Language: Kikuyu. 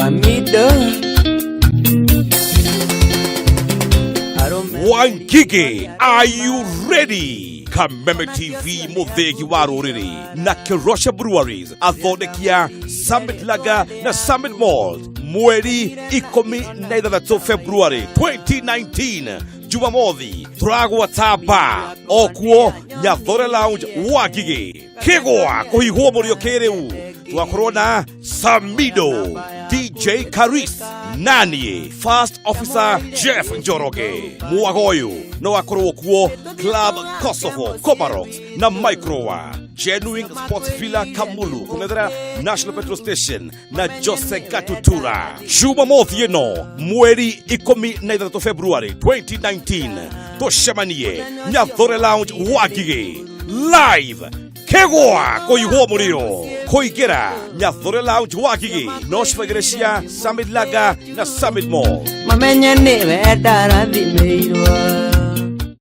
Samido. Arũme. Wangigĩ, are you ready? Kameme TV, mũthĩgi wa rũrĩrĩ, na Kerosha Breweries, athondekia Summit Lager na Summit Malt, mweri 16 February 2019, Jumamothi, tũragwata ba okuo Nyathore Lounge, Wangigĩ, kĩgwa kũhihwo mũrio kĩrĩu. Tũgakorwo na Samido, DJ Karis, naniĩ First Officer Jeff Njoroge. Mwaga ũyũ no akorwo kuo Club Kosovo, Comarox na Microwa, Genuine Sports Villa Kamulu, kũng'ethera National Petrol Station na Jose Gatutura. Jumamothi ĩno mweri 16 February 2019, tũcemanie Nyathore Lounge, Wangigĩ, live kĩgwa kũihwo mũrĩo. Kũingĩra Nyathore Lounge Wangigĩ no cibagĩre cia Summit Lager na Summit Mall. Mamenye nĩwe ndarathimĩirwo.